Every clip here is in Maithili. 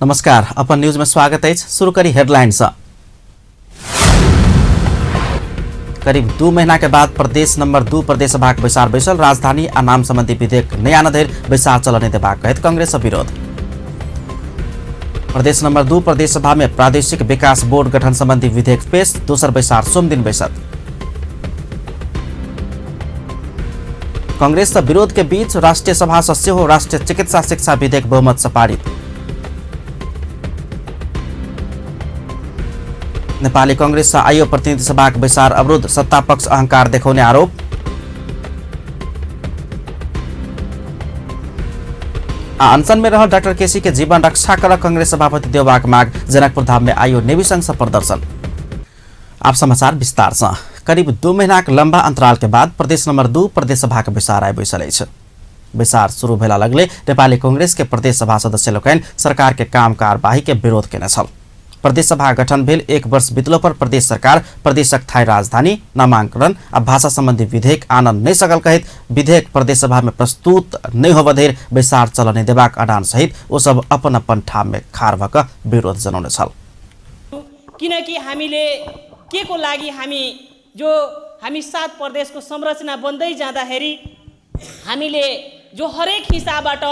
नमस्कार, अपन न्यूज में स्वागत अछि। शुरू करी हेडलाइन से। करीब 2 महीना के बाद प्रदेश नंबर 2 प्रदेश सभा के बैसार बैसल। राजधानी आ नाम संबंधी विधेयक नहि आनऽ धरि बैसार चलऽ नहि देबाक कहैत कांग्रेस विरोध। प्रदेश नंबर 2 प्रदेश सभा में प्रादेशिक विकास बोर्ड गठन संबंधी विधेयक पेश। दोसर बैसार सोम दिन बैसत। कांग्रेस से विरोध के बीच राष्ट्रीय सभा से सेहो राष्ट्रीय चिकित्सा शिक्षा विधेयक बहुमत से पारित। नेपाली कांग्रेस से आइयो प्रतिनिधि सभा के बैसार अवरुद्ध। सत्ता पक्ष अहंकार देखौने आरोप। आ अनशन में रहल डॉक्टर केसी के जीवन रक्षा कर कांग्रेस सभापति देउबाक माग। जनकपुर धाम में आइयो नेवी संघ से प्रदर्शन। आप समाचार विस्तार से। करीब 2 महीना के लंबा अंतराल के बाद प्रदेश नंबर 2 प्रदेश सभा के बैसार आइ बैसल अछि। बैसार शुरू भेला लगले नेपाली कांग्रेस के प्रदेश सभा सदस्य लोकनि सरकार के काम कार्यवाही के विरोध केने छल। प्रदेश सभा गठन भेल 1 वर्ष बीतलो पर प्रदेश सरकार प्रदेशक थाई राजधानी नामांकन आ भाषा संबंधी विधेयक आनन नहि सकल कहैत विधेयक प्रदेश सभा में प्रस्तुत नहि होबऽ धरि बैसार चलऽ नहि देबाक अडान सहित ओ सब अपन अपन ठाम में खाड़ भऽ कऽ विरोध जनौने छल। किनकि हामीले के को लागि हामी जो हामी 7 प्रदेशको संरचना बन्दै जाँदाखेरि हामीले जो हरेक हिसाबबाट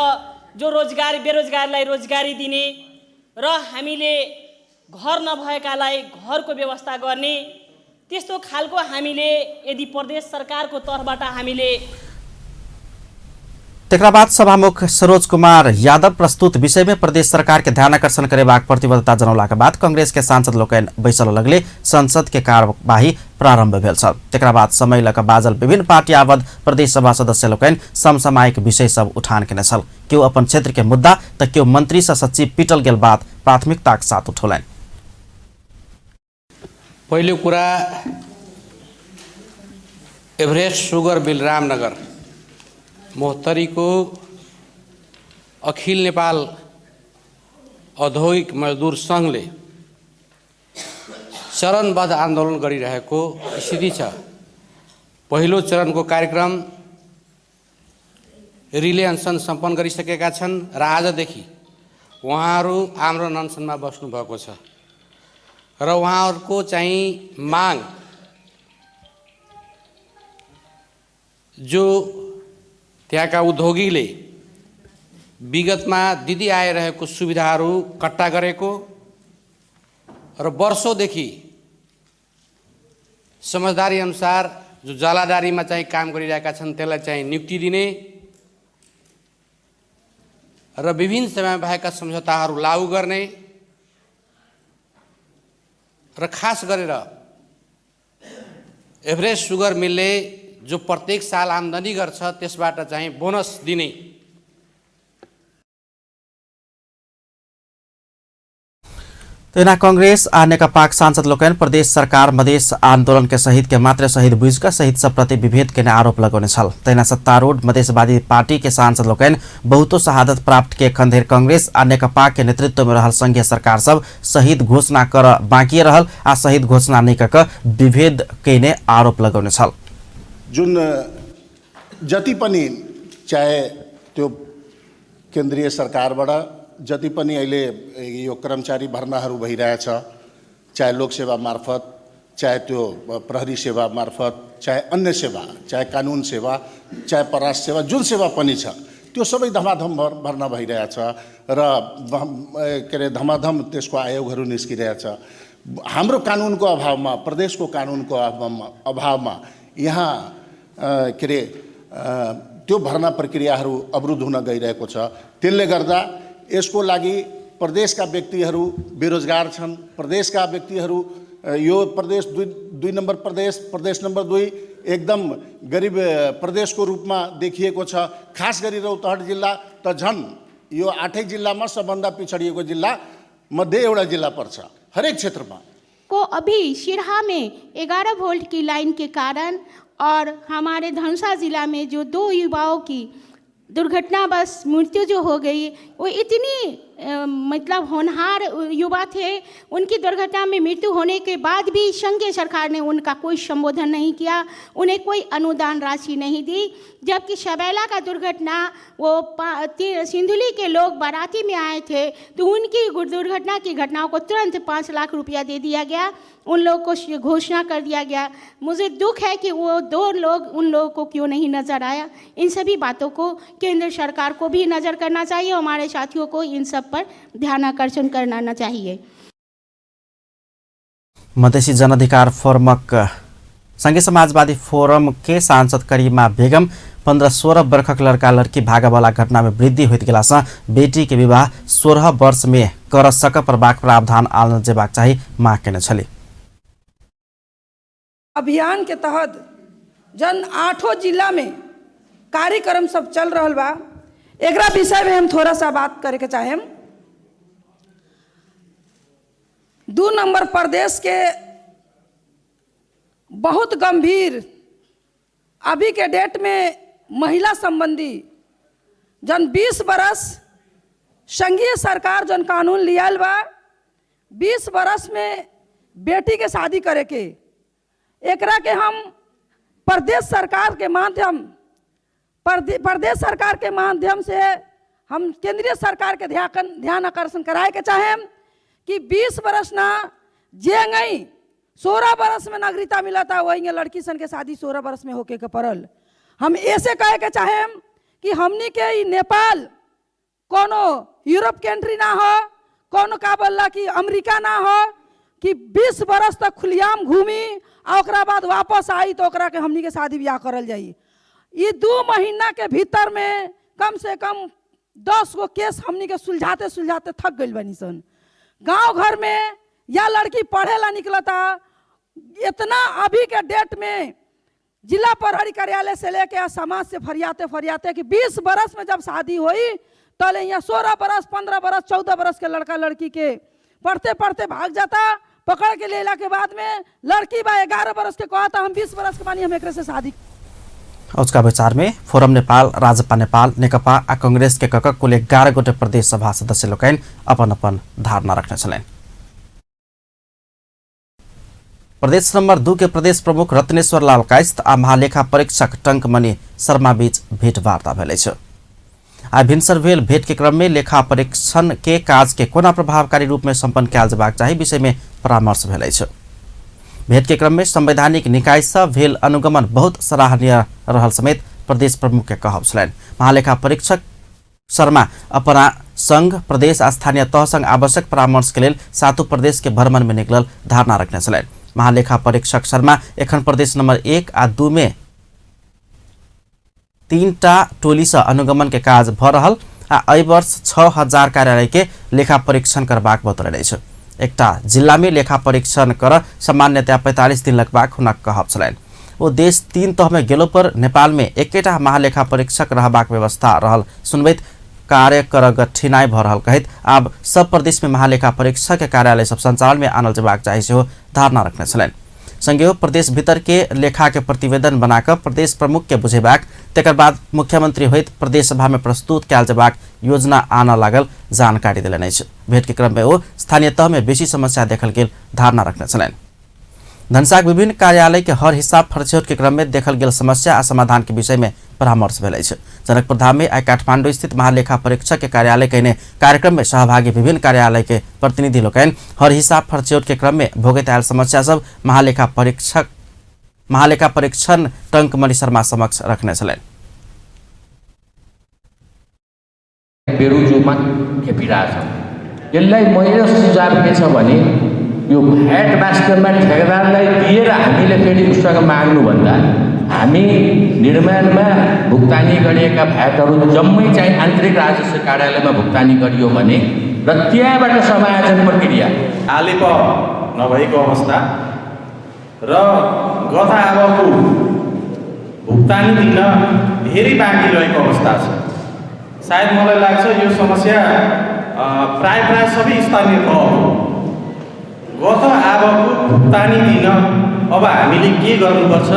जो रोजगार बेरोजगारलाई रोजगारी दिने र हामीले घर नभएकालाई घरको व्यवस्था गर्ने त्यस्तो खालको हामीले यदि प्रदेश सरकारको तर्फबाट हामीले। तकरा बाद सभामुख सरोज कुमार यादव प्रस्तुत विषय में प्रदेश सरकार के ध्यान आकर्षण करेबाक प्रतिबद्धता जनौलाक बाद कांग्रेस के सांसद लोकनि बैसल लगले संसद के कार्यवाही प्रारंभ भेल छल। तकरा बाद समय लऽ कऽ बाजल विभिन्न पार्टी आबद्ध प्रदेश सभा सदस्य लोकनि समसामयिक विषय सब उठान केने छल। केओ अपन क्षेत्र के मुद्दा तऽ केओ मंत्री सँ सचिव पीटल गेल बात प्राथमिकताक साथ उठौलनि। पहिलो कुरा एभरेस्ट सुगर मिल रामनगर महोत्तरीको अखिल नेपाल औद्योगिक मजदुर सङ्घले चरणबद्ध आन्दोलन गरिरहेको स्थिति छ। पहिलो चरणको कार्यक्रम रिले अनसन सम्पन्न गरिसकेका छन् र आजदेखि उहाँहरू आमरण अनसनमा बस्नुभएको छ र उहाँहरूको चाहिँ माग जो त्यहाँका उद्योगीले विगतमा दिदी आइरहेको सुविधाहरू कट्टा गरेको र वर्षौँदेखि समझदारी अनुसार जो जलादारीमा चाहिँ काम गरिरहेका छन् त्यसलाई चाहिँ नियुक्ति दिने र विभिन्न समयमा भएका सम्झौताहरू लागू गर्ने र खास गरेर एभरेस्ट सुगर मिलले जो प्रत्येक साल आम्दानी गर्छ त्यसबाट चाहिँ बोनस दिने। तहिना कांग्रेस आ नेकपाक सांसद लोकनि प्रदेश सरकार मधेस आंदोलन के शहीद के मात्र शहीद बुझि कऽ शहीद सब प्रति विभेद केने आरोप लगौने छल। तहिना सत्तारूढ़ मधेसवादी पार्टी के सांसद लोकनि बहुतो शहादत प्राप्त के एखन धरि कांग्रेस आ नेकपा के नेतृत्व में रहल संघीय सरकार सब शहीद घोषणा कर बाकी रहल आ शहीद घोषणा नहि कऽ कऽ विभेद केने आरोप लगौने छल। जुन जति पनि चाहे त्यो केन्द्रीय सरकारबाट जति पनि अहिले यो कर्मचारी भर्नाहरू भइरहेछ, चाहे लोकसेवा मार्फत, चाहे त्यो प्रहरी सेवा मार्फत, चाहे अन्य सेवा, चाहे कानुन सेवा, चाहे परराष्ट्र सेवा, जुन सेवा पनि छ त्यो सबै धमाधम भर्ना भइरहेछ र के अरे धमाधम त्यसको आयोगहरू निस्किरहेछ। हाम्रो कानुनको अभावमा, प्रदेशको कानुनको अभावमा यहाँ के अरे त्यो भर्ना प्रक्रियाहरू अवरुद्ध हुन गइरहेको छ। त्यसले गर्दा यसको लागि प्रदेशका व्यक्तिहरू बेरोजगार छन्। प्रदेशका व्यक्तिहरू यो प्रदेश दुई नम्बर प्रदेश, प्रदेश नम्बर 2 एकदम गरिब प्रदेशको रूपमा देखिएको छ। खास गरी रौतहट जिल्ला त झन् यो 8 जिल्लामा सबभन्दा पिछडिएको जिल्ला मध्ये एउटा जिल्ला पर्छ हरेक क्षेत्रमा। को अभी सिरहा में 11 वोल्ट की लाइन के कारण और हमारे धनुषा जिला में जो 2 युवाओं की दुर्घटनावश मृत्यु जो हो गई वो इतनी मतलब होनहार युवा थे, उनकी दुर्घटना में मृत्यु होने के बाद भी संघीय सरकार ने उनका कोई संबोधन नहीं किया, उन्हें कोई अनुदान राशि नहीं दी। जबकि सबैला का दुर्घटना, वो सिंधुली के लोग बाराती में आए थे तो उनकी दुर्घटना की घटनाओं को तुरंत 5 लाख रुपया दे दिया गया, उन लोगों को घोषणा कर दिया गया। मुझे दुख है कि वो 2 लोग उन लोगों को क्यों नहीं नज़र आया। इन सभी बातों को केंद्र सरकार को भी नज़र करना चाहिए, हमारे साथियों को इन सब पर ध्यान आकर्षण करना चाहिए। मधेसी जनअधिकार फोरमक संघीय समाजवादी फोरम के सांसद करीमा बेगम 15-16 वर्षक लड़का लड़की भागवाला घटना में वृद्धि होइत गेलासँ बेटी के विवाह 16 वर्ष में कर सक परबाक प्रावधान आनल जेबाक चाही माग केने छली। अभियान के तहत जन 8 जिला में कार्यक्रम सब चल रहा बा, एकरा विषय में हम थोड़ा सा बात करे के चाहेम। 2 नंबर प्रदेश के बहुत गंभीर अभी के डेट में महिला संबंधी जन 20 बरस संघीय सरकार जन कानून लियाल बा, 20 बरस में बेटी के शादी करे के, एकरा के हम प्रदेश सरकार के माध्यम प्रदेश सरकार के माध्यम से हम केंद्रीय सरकार के ध्यान आकर्षण कराए के चाहेम कि 20 बरस ना जे गई 16 बरस में नागरिकता मिला था, वही लड़की सन के शादी 16 बरस में होके के पड़ल। हम ऐसे कहे के चाहेम कि हमनी के नेपाल कोनो यूरोप कंट्री ना हो, कोनो का बोला कि अमेरिका ना हो कि 20 बरस तक खुलियाम घूमी आ ओकरा बाद वापस आई तो ओकरा के हमनी के शादी ब्याह करल जाई। ये 2 महीना के भीतर में कम से कम 10 गो केस हमनी के सुलझाते सुलझाते थक गई बनी सन। गाँव घर में या लड़की पढ़े ला निकलता, इतना अभी के डेट में जिला प्रहरी कार्यालय से लेके समाज से फरियाते फरियाते कि 20 बरस में जब शादी हुई तो ले यहाँ 16 बरस 15 बरस 14 बरस के लड़का लड़की के पढ़ते पढ़ते भाग जाता, पकड़ के लेला के बाद में लड़की बा 11 बरस के कहता हम 20 बरस के बानी, हम एकरे से शादी। उसका विचार में फोरम नेपाल, राजपा नेपाल, नेकपा आ कांग्रेस के कक कुल 11 गोटे प्रदेश सभा सदस्य लोकनि अपन अपन धारणा रखने छलनि। प्रदेश नंबर 2 के प्रदेश प्रमुख रत्नेश्वर लाल कायस्थ आ महालेखा परीक्षक टंकमणि शर्मा बीच भेंटवार्ता भेल अछि। आइ भिनसर भेल भेंट के क्रम में लेखा परीक्षण के काज के कोना प्रभावकारी रूप में सम्पन्न कयल जेबाक चाही विषय में परामर्श भेल अछि। भेंट के क्रम में संवैधानिक निकाय सँ भेल अनुगमन बहुत सराहनीय रहल समेत प्रदेश प्रमुख के कहब छलनि। महालेखा परीक्षक शर्मा अपना संघ प्रदेश आ स्थानीय तह संग आवश्यक परामर्श के लेल सातों प्रदेश के भ्रमण में निकलल धारणा रखने छलनि। महालेखा परीक्षक शर्मा एखन प्रदेश नंबर 1 आ 2 में 3टा टोली से अनुगमन के काज भ रहल आ एहि वर्ष 6000 कार्यालय के लेखा परीक्षण करबाक बतौलनि अछि। एकटा जिला में लेखा परीक्षण कर सामान्यतया 45 दिन लगबाक हुनक कहब छलनि। ओ देश 3 तह में गेलो पर नेपाल में एकेटा महालेखा परीक्षक रहबाक व्यवस्था रहल सुनबैत कार्य कर कठिनाई भ रहल कहैत आब सब प्रदेश में महालेखा परीक्षक के कार्यालय सब संचालन में आनल जेबाक चाही सेहो धारणा रखने छलनि। संगे प्रदेश भीतर के लेखा के प्रतिवेदन बनाकर प्रदेश प्रमुख के बुझेबाक तकर बाद मुख्यमंत्री होइत प्रदेश सभा में प्रस्तुत कयल जेबाक योजना आनऽ लागल जानकारी देलनि अछि। भेंट के क्रम में ओ स्थानीय तह में बेसी समस्या देखल गेल धारणा रखने छलनि। धनसाक विभिन्न कार्यालय के हर हिसाब फरछौट के क्रम में देखल गेल समस्या आ समाधान के विषय में परामर्श भेल अछि। जनकपुर धाम में आइ काठमांडू स्थित महालेखा परीक्षक के कार्यालय कयने कार्यक्रम में सहभागी विभिन्न कार्यालय के प्रतिनिधि लोकनि हर हिसाब फरछौट के क्रम में भोगैत आयल समस्या सब महालेखा परीक्षण टंकमणि शर्मा समक्ष रखने छलनि। बेरुजोमा खेपिरहेछ। यसलाई मेरो सुझाव के छ भने यो भ्याट वास्तवमा ठेकेदारलाई दिएर हामीले फेरि उसँग माग्नुभन्दा हामी निर्माणमा भुक्तानी गरिएका भ्याटहरू जम्मै चाहिँ आन्तरिक राजस्व कार्यालयमा भुक्तानी गरियो भने र त्यहाँबाट समायोजन प्रक्रिया आलेप नभएको अवस्था र गत आबको भुक्तानी दिन धेरै बाँकी रहेको अवस्था छ। सायद मलाई लाग्छ यो समस्या प्राय प्राय सबै स्थानीय तह हो। गत आबको भुक्तानी दिन अब हामीले के गर्नुपर्छ,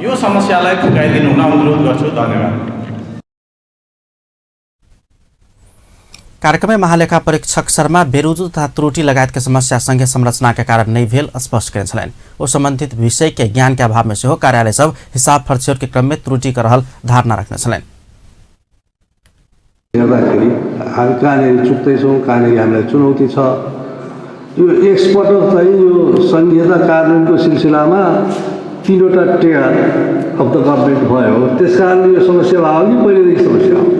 यो समस्यालाई फुकाइदिनु हुन अनुरोध गर्छु। धन्यवाद। कार्यक्रम में महालेखा परीक्षक शर्मा बेरुजु तथा त्रुटि लगायत के समस्या संघीय संरचना के कारण नहीं भेल स्पष्ट कयने छलनि। ओ संबंधित विषय के ज्ञान के अभाव में सेहो कार्यालय सब हिसाब फर्चौट के क्रम में त्रुटि कर रहल धारणा रखने छलनि। हेर्दाखेरि हामी कहाँनिर चुक्दैछौँ, कहाँनिर हामीलाई चुनौती छ। यो एकपटक चाहिँ यो सङ्घीयता कार्यान्वयनको सिलसिलामा 3वटा टेयर अफ the government भयो, त्यस कारणले यो समस्या भयो कि पहिलेदेखि समस्या हो।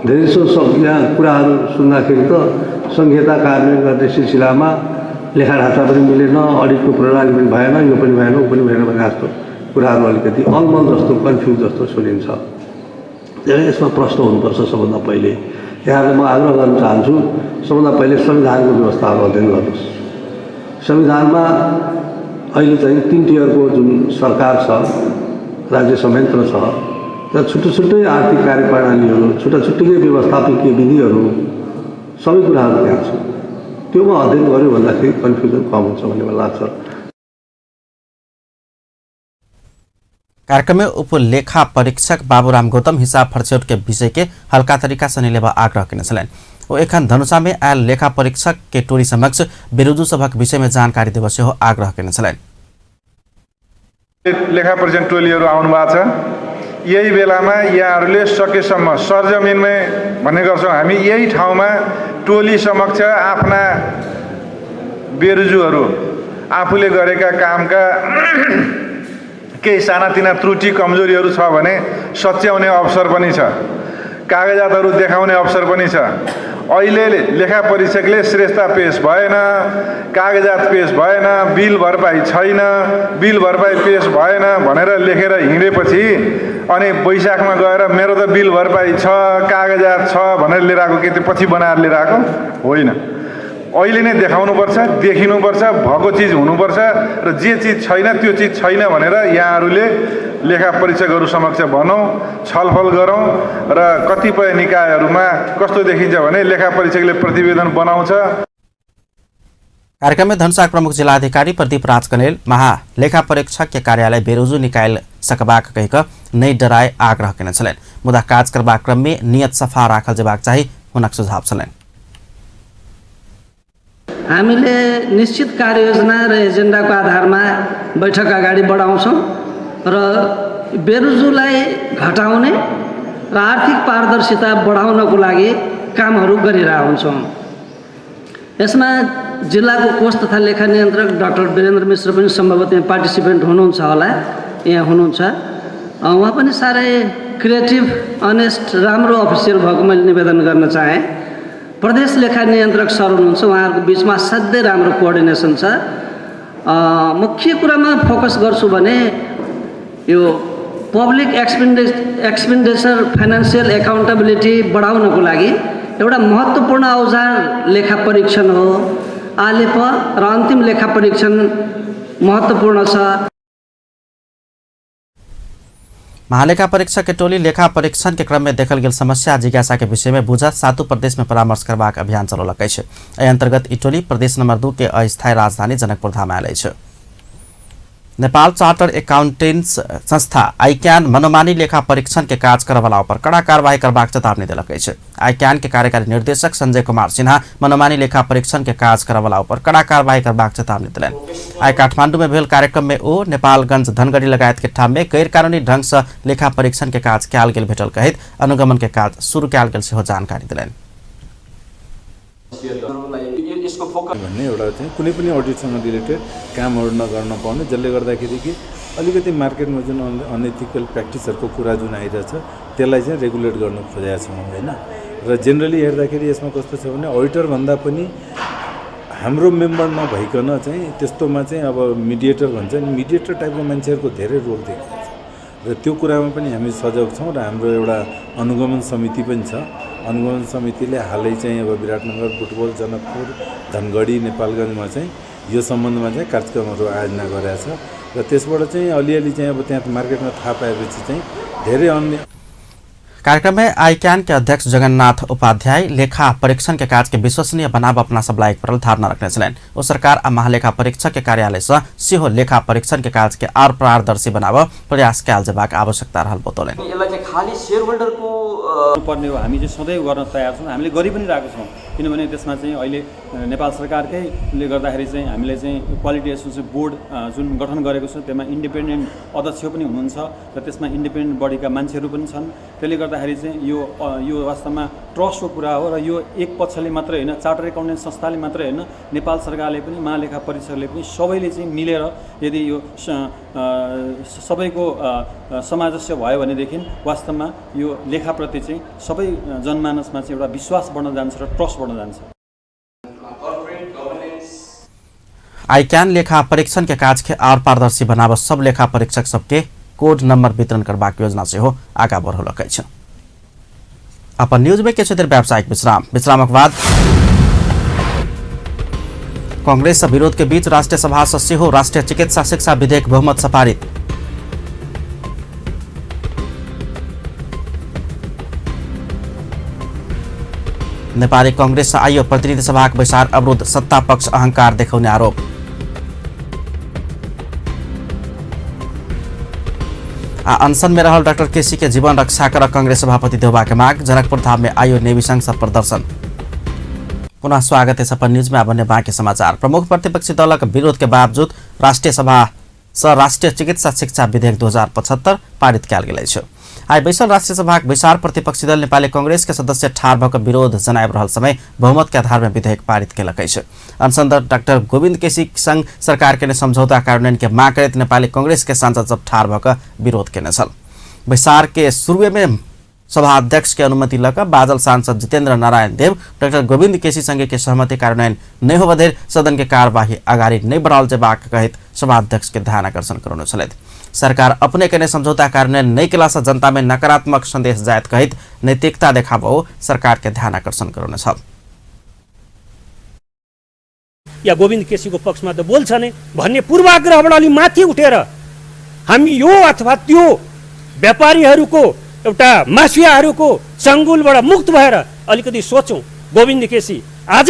धेरै जसो यहाँ कुराहरू सुन्दाखेरि त सङ्घीयता कार्यान्वयन गर्ने सिलसिलामा लेखा ढाँचा पनि मिलेन, अडिटको प्रणाली पनि भएन, यो पनि भएन, ऊ पनि भएन भन्ने जस्तो कुराहरू अलिकति अलमल जस्तो कन्फ्युज जस्तो सुनिन्छ। धेरै यसमा प्रश्न हुनुपर्छ। सबभन्दा पहिले यहाँलाई म आग्रह गर्न चाहन्छु, सबभन्दा पहिले संविधानको व्यवस्थाहरू अध्ययन गर्नुहोस्। संविधानमा अहिले चाहिँ 3 टियरको जुन सरकार छ, राज्य संयन्त्र छ, र छुट्टै छुट्टै आर्थिक कार्यप्रणालीहरू, छुट्टा छुट्टै व्यवस्थापकीय विधिहरू, सबै कुराहरू त्यहाँ छ। त्योमा अध्ययन गऱ्यो भन्दाखेरि कन्फ्युजन कम हुन्छ भन्ने मलाई लाग्छ। कार्यक्रम में उपलेखा परीक्षक बाबूराम गौतम हिसाब फर्चौट के विषय के हल्का तरीका से नहीं लेबा आग्रह कयने छलनि। ओ एखन धनुषा में आयल लेखा परीक्षक के टोली समक्ष बेरुजु सभक विषय में जानकारी देबऽ सेहो आग्रह कयने छलनि। लेखा परीक्षण टोलीहरू आउनु भएको छ, यही बेलामा यहाँहरूले सकेसम्म सरजमिनमै भन्ने गर्छौँ हामी, यही ठाउँमा टोली समक्ष आफ्ना बेरुजुहरू, आफूले गरेका कामका केही सानातिना त्रुटि कमजोरीहरू छ भने सच्याउने अवसर पनि छ, कागजातहरू देखाउने अवसर पनि छ। अहिले लेखा परीक्षकले श्रेष्ठता पेश भएन, कागजात पेश भएन, बिल भरपाई छैन, बिल भरपाई पेश भएन भनेर लेखेर हिँडेपछि अनि वैशाखमा गएर मेरो त बिल भरपाई छ, कागजात छ भनेर लिएर आएको के त्यो पछि बनाएर लिएर आएको होइन। अहिले नै देखाउनुपर्छ, देखिनुपर्छ, भएको चिज हुनुपर्छ र जे चिज छैन त्यो चिज छैन भनेर यहाँहरूले लेखा परीक्षकहरू समक्ष भनौँ, छलफल गरौँ। र कतिपय निकायहरूमा कस्तो देखिन्छ भने लेखा परीक्षकले प्रतिवेदन बनाउँछ। कार्यक्रम में धनुषा प्रमुख जिलाधिकारी प्रदीप राज कनेल महालेखा परीक्षक के कार्यालय बेरुजु निकाल सकबाक कहिक नहि डराए आग्रह कयने छलनि। मुदा काज करबाक क्रम में नियत सफा राखल जेबाक चाही हुनक सुझाव छलनि। हामीले निश्चित कार्ययोजना र एजेन्डाको आधारमा बैठक अगाडि बढाउँछौँ र बेरुजुलाई घटाउने र आर्थिक पारदर्शिता बढाउनको लागि कामहरू गरिरहेका हुन्छौँ। यसमा जिल्लाको कोष तथा लेखा नियन्त्रक डाक्टर वीरेन्द्र मिश्र पनि सम्भवतः यहाँ पार्टिसिपेन्ट हुनुहुन्छ होला, यहाँ हुनुहुन्छ। उहाँ पनि साह्रै क्रिएटिभ, अनेस्ट, राम्रो अफिसियल भएको मैले निवेदन गर्न चाहेँ। प्रदेश लेखा नियन्त्रक सर हुनुहुन्छ, उहाँहरूको बिचमा असाध्यै राम्रो कोअर्डिनेसन छ। म के कुरामा फोकस गर्छु भने यो पब्लिक एक्सपेन्डिचर फाइनेन्सियल एकाउन्टेबिलिटी बढाउनको लागि एउटा महत्त्वपूर्ण औजार लेखा परीक्षण हो। आलेप र अन्तिम लेखा परीक्षण महत्त्वपूर्ण छ। महालेखा परीक्षक के टोली लेखा परीक्षण के क्रम में देखल गेल समस्या जिज्ञासा के विषय में बुझत सातों प्रदेश में परामर्श करबाक अभियान चलौलक अछि। एहि अंतर्गत ई टोली प्रदेश नंबर 2 के अस्थायी राजधानी जनकपुर धाम आयल अछि। नेपाल चार्टर्ड एकाउंटेंट्स संस्था आईक्यान मनोमानी लेखा परीक्षण के काज करवला पर कड़ा कार्रवाई करबाक चेतावनी देलक अछि। आईक्यान के कार्यकारी निर्देशक संजय कुमार सिन्हा मनोमानी लेखा परीक्षण के काज करवला पर कड़ा कार्रवाई करबाक चेतावनी देलनि। आइ काठमांडू में भेल कार्यक्रम में ओ नेपालगंज धनगढ़ी लगायत के ठाम में गैरकानूनी ढंग से लेखा परीक्षण के काज कयल गेल भेटल कहैत अनुगमन के काज शुरू कयल गेल सेहो जानकारी देलनि। भन्ने एउटा चाहिँ कुनै पनि अडिटसँग रिलेटेड कामहरू नगर्न पाउने, जसले गर्दाखेरि कि अलिकति मार्केटमा जुन अनएथिकल प्र्याक्टिसहरूको कुरा जुन आइरहेछ त्यसलाई चाहिँ रेगुलेट गर्न खोजेका छौँ होइन। र जेनरली हेर्दाखेरि यसमा कस्तो छ भने अडिटरभन्दा पनि हाम्रो मेम्बर नभइकन चाहिँ त्यस्तोमा चाहिँ अब मिडिएटर भन्छ नि, मिडिएटर टाइपको मान्छेहरूको धेरै रोल देखिन्छ र त्यो कुरामा पनि हामी सजग छौँ। र हाम्रो एउटा अनुगमन समिति पनि छ। अनुगमन समितिले हालै चाहिँ अब विराटनगर, बुटवल, जनकपुर, धनगढी, नेपालगञ्जमा चाहिँ यो सम्बन्धमा चाहिँ कार्यक्रमहरू आयोजना गरेको छ र त्यसबाट चाहिँ अलिअलि चाहिँ अब त्यहाँ मार्केटमा थाहा पाएपछि चाहिँ धेरै अन्य। कार्यक्रम में आईकैन के अध्यक्ष जगन्नाथ उपाध्याय लेखा परीक्षण के काज के विश्वसनीय बनाब अपना सब लायक पड़ल धारणा रखने छलनि। ओ सरकार आ महालेखा परीक्षक के कार्यालय से सेहो लेखा परीक्षण के काज के आर पारदर्शी बनाब प्रयास कयल जेबाक आवश्यकता रहल बतौलनि। यसलाई चाहिँ खाली शेयर होल्डरको पर्ने हो, हामी चाहिँ सधैँ गर्न तयार छौँ, हामीले गरि पनि रहेको छौँ। किनभने त्यसमा चाहिँ अहिले नेपाल सरकारकैले गर्दाखेरि चाहिँ हामीले चाहिँ क्वालिटी एसुरेन्स बोर्ड जुन गठन गरेको छ त्यसमा इन्डिपेन्डेन्ट अध्यक्ष पनि हुनुहुन्छ र त्यसमा इन्डिपेन्डेन्ट बडीका मान्छेहरू पनि छन्। त्यसले गर्दाखेरि चाहिँ यो यो वास्तवमा ट्रस्टको कुरा हो र यो एक पक्षले मात्रै होइन, चार्टर एकाउन्टेन्ट संस्थाले मात्रै होइन, नेपाल सरकारले पनि महालेखा परीक्षकले पनि सबैले चाहिँ मिलेर यदि यो सबैको सामञ्जस्य भयो भनेदेखि वास्तवमा यो लेखाप्रति चाहिँ सबै जनमानसमा चाहिँ एउटा विश्वास बढ्न जान्छ र ट्रस्ट बढ्न जान्छ। आईकैन लेखा परीक्षण के काज के आर पारदर्शी बनाब सब लेखा परीक्षक सबके कोड नंबर वितरण करबाक योजना सेहो आगा बढ़ौलक अछि। अपन न्यूज में किछु देर व्यावसायिक विश्राम, विश्रामक बाद कांग्रेस विरोध के बीच राष्ट्रीय सभा से सेहो राष्ट्रीय चिकित्सा शिक्षा विधेयक बहुमत से पारित। नेपाली कांग्रेस आइयो प्रतिनिधि सभाक बैसार अवरुद्ध, सत्ता पक्ष अहंकार देखौने आरोप। आ अनशन में रहल डॉक्टर केसी के जीवन रक्षा कर कांग्रेस सभापति देउबा के माग, जनकपुर धाम में आइयो नेवी संघ से प्रदर्शन। पुनः स्वागत है अपन न्यूज में। अब अन्य बाँकी समाचार। प्रमुख प्रतिपक्षी दलक विरोध के बावजूद राष्ट्रीय सभा से राष्ट्रीय चिकित्सा शिक्षा विधेयक 2075 पारित कयल गेल अछि। आइ बैसल राष्ट्रीय सभाक बैसार प्रतिपक्षी दल नेपाली कांग्रेस के सदस्य ठाढ़ भऽ कऽ विरोध जनाबि रहल समय बहुमत के आधार में विधेयक पारित केलक अछि। अनशनरत डॉक्टर गोविंद केसी संग सरकार केने समझौता कार्यान्वयन के माग करैत नेपाली कांग्रेस के सांसद सब ठाढ़ भऽ कऽ विरोध केने छल। बैसार के शुरुए में सभा अध्यक्ष के अनुमति लऽ कऽ बाजल सांसद जितेंद्र नारायण देव डॉक्टर गोविंद केसी संगे के सहमति कार्यान्वयन नहि होबय धरि सदन के कार्यवाही अगाडि नहि बढ़ाओल जेबाक कहैत सभा अध्यक्ष के ध्यान आकर्षण करौने छलथि। सरकार अपने केने समझौता कार्यान्वयन नहि केला से जनता में नकारात्मक संदेश जायत कहैत नैतिकता देखाबो सरकार के ध्यान आकर्षण करौने छल। या गोविन्द केसीको पक्षमा त बोल्छ नै भन्ने पूर्वाग्रहबाट अलि माथि उठेर हामी यो अथवा त्यो व्यापारीहरूको एउटा माफियाहरूको चङ्गुलबाट मुक्त भएर अलिकति सोचौँ। गोविन्द केसी आज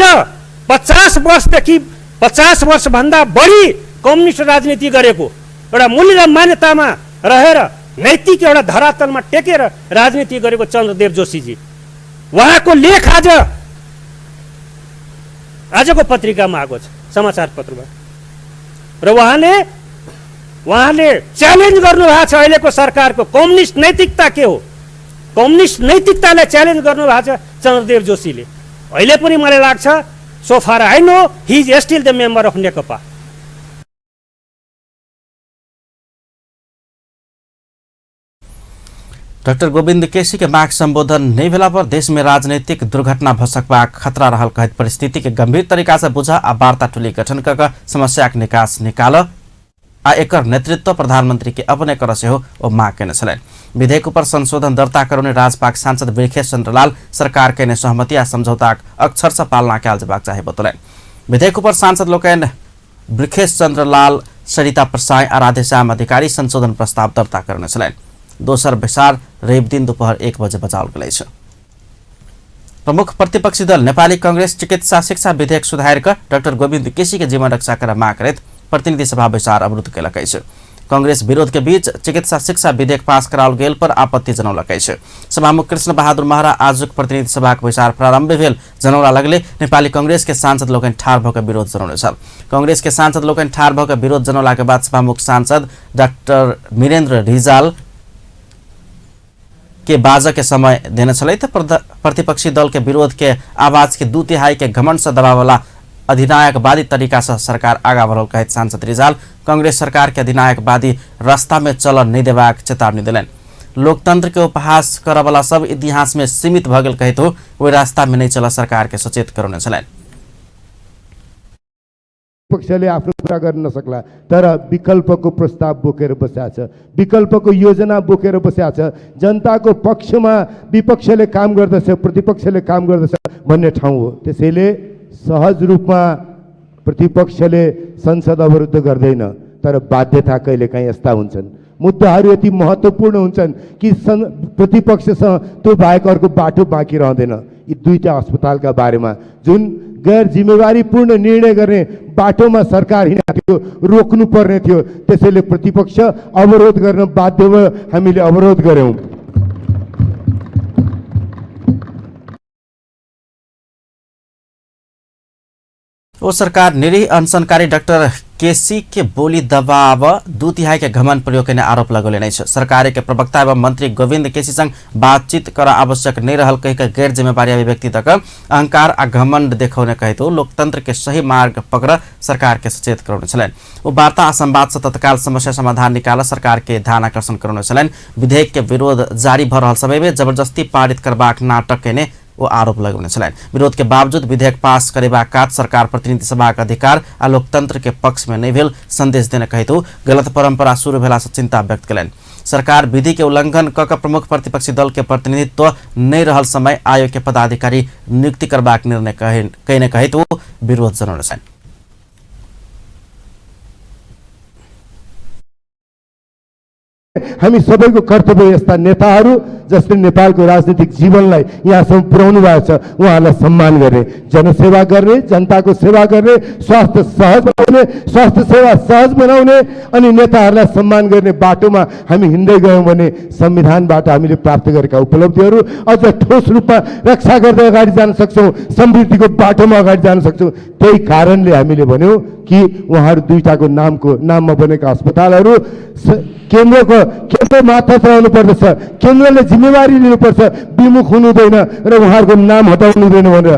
50 वर्षदेखि 50 वर्षभन्दा बढी कम्युनिस्ट राजनीति गरेको एउटा मूल्य र मान्यतामा रहेर नैतिक एउटा धरातलमा टेकेर राजनीति गरेको चन्द्रदेव जोशीजी, उहाँको लेख आज आजको पत्रिकामा आएको छ, समाचार पत्रमा, र उहाँले उहाँले च्यालेन्ज गर्नुभएको छ अहिलेको सरकारको कम्युनिस्ट नैतिकता के हो, कम्युनिस्ट नैतिकतालाई च्यालेन्ज गर्नुभएको छ चन्द्रदेव जोशीले। अहिले पनि मलाई लाग्छ so far I know he is still the member of Nekapa. Doctor Govind KC के माग संबोधन नहीं भेला पर देश में राजनीतिक दुर्घटना भ सकबाक खतरा रहल कहैत परिस्थिति के गंभीर तरीका से बुझा आ वार्ता टोली गठन क समस्या के निकास निकाल आ एकर नेतृत्व प्रधानमंत्री के अपने कर सेहो ओ माग केने छलनि। विधेयक पर संशोधन दर्ता करौने राजपाक सांसद वृखेश चंद्रलाल सरकार केने सहमति आ समझौताक अक्षरशः पालना कयल जेबाक चाही बतौलनि। विधेयक पर सांसद लोकनि वृखेश चंद्रलाल, सरिता प्रसाई आ राधेश्याम अधिकारी संशोधन प्रस्ताव दर्ता करने छलनि। दोसर बैसार रवि दिन दोपहर 1 बजे बजाओल गेल अछि। प्रमुख प्रतिपक्षी दल नेपाली कांग्रेस चिकित्सा शिक्षा विधेयक सुधार क डाक्टर गोविन्द केसी के जीवन रक्षा कर माग करैत प्रतिनिधि सभा बैसार अवरुद्ध केलक अछि। कांग्रेस विरोध के बीच चिकित्सा शिक्षा विधेयक पास कराओल गेल पर आपत्ति जनौलक अछि। सभामुख कृष्ण बहादुर महरा आजुक प्रतिनिधि सभाक बैसार प्रारंभ भेल जनौला लगले नेपाली कांग्रेस के सांसद लोकनि ठाढ़ भऽ कऽ विरोध जनौने छल। कांग्रेस के सांसद लोकनि ठाढ़ भऽ कऽ विरोध जनौला के बाद सभामुख सांसद डाक्टर वीरेन्द्र रिजाल के बाजऽ के समय देने छलथि। प्रतिपक्षी दल के विरोध के आवाज के 2/3 के घमंड से दबावला अधिनायकवादी तरीका से सरकार आगा बढ़ल कहैत सांसद रिजाल कांग्रेस सरकार के अधिनायकवादी रास्ता में चलऽ नहीं देबाक चेतावनी देलनि। लोकतंत्र के उपहास करऽवला सब इतिहास में सीमित भऽ गेल कहैत ओहि रास्ता में नहीं चलऽ सरकार के सचेत करौने छलनि। पक्षले आफ्नो कुरा गर्न नसक्ला तर विकल्पको प्रस्ताव बोकेर बसेको छ, विकल्पको योजना बोकेर बसेको छ। जनताको पक्षमा विपक्षले काम गर्दछ, प्रतिपक्षले काम गर्दछ भन्ने ठाउँ हो। त्यसैले सहज रूपमा प्रतिपक्षले संसद अवरुद्ध गर्दैन, तर बाध्यता कहिलेकाहीँ यस्ता हुन्छन्। मुद्दाहरू यति महत्त्वपूर्ण हुन्छन् कि प्रतिपक्षसँग त्यो बाहेक अर्को बाटो बाँकी रहँदैन। यी दुईटा अस्पतालका बारेमा जुन गैर जिम्मेवारीपूर्ण निर्णय गर्ने बाटोमा सरकार हिँडेको थियो, रोक्नु पर्ने थियो। त्यसैले प्रतिपक्ष अवरोध गर्न बाध्य भयो, हामीले अवरोध गऱ्यौँ। ओ सरकार निरीह अनशनकारी डाक्टर केसी के बोली दबाव 2/3 के घमन प्रयोग करने आरोप लगौले नै छ। सरकार के प्रवक्ता एवं मंत्री गोविंद केसी संग बातचीत कर आवश्यक नहीं रहल कही के गैर जिम्मेवारी अभिव्यक्ति तक अहंकार आ घमंड देखौने कहत लोकतंत्र के सही मार्ग पकड़ सरकार के सचेत करौने छलनि। ओ वार्ता आ संवाद से तत्काल समस्या समाधान निकाल सरकार के ध्यान आकर्षण करौने छलनि। विधेयक के विरोध जारी भ रहल समय में जबरदस्ती पारित करबाक नाटक केने ओ आरोप लगौने छलनि। विरोध के बावजूद विधेयक पास करेबाक काज सरकार प्रतिनिधि सभाक अधिकार आ लोकतंत्र के पक्ष में नहीं भेल संदेश देने कहैत गलत परंपरा शुरू भेला से चिंता व्यक्त कयलनि। सरकार विधि के उल्लंघन क के प्रमुख प्रतिपक्षी दल के प्रतिनिधित्व नहीं रहल समय आयोग के पदाधिकारी नियुक्ति करबाक निर्णय कयने कहैत ओ विरोध जनौने छलनि। हामी सबैको कर्तव्य यस्ता नेताहरू जसले नेपालको राजनीतिक जीवनलाई यहाँसम्म पुर्याउनु भएको छ उहाँहरूलाई सम्मान गर्ने, जनसेवा गर्ने, जनताको सेवा गर्ने, स्वास्थ्य सहज बनाउने, स्वास्थ्य सेवा सहज बनाउने अनि नेताहरूलाई सम्मान गर्ने बाटोमा हामी हिँड्दै गयौँ भने संविधानबाट हामीले प्राप्त गरेका उपलब्धिहरू अझ ठोस रूपमा रक्षा गर्दै अगाडि जान सक्छौँ, समृद्धिको बाटोमा अगाडि जान सक्छौँ। त्यही कारणले हामीले भन्यौँ कि उहाँहरू दुईटाको नाममा बनेका अस्पतालहरू केन्द्र मात्र रहनु पर्दछ, केन्द्रले जिम्मेवारी लिनुपर्छ, विमुख हुनु हुँदैन र उहाँहरूको नाम हटाउनु हुँदैन भनेर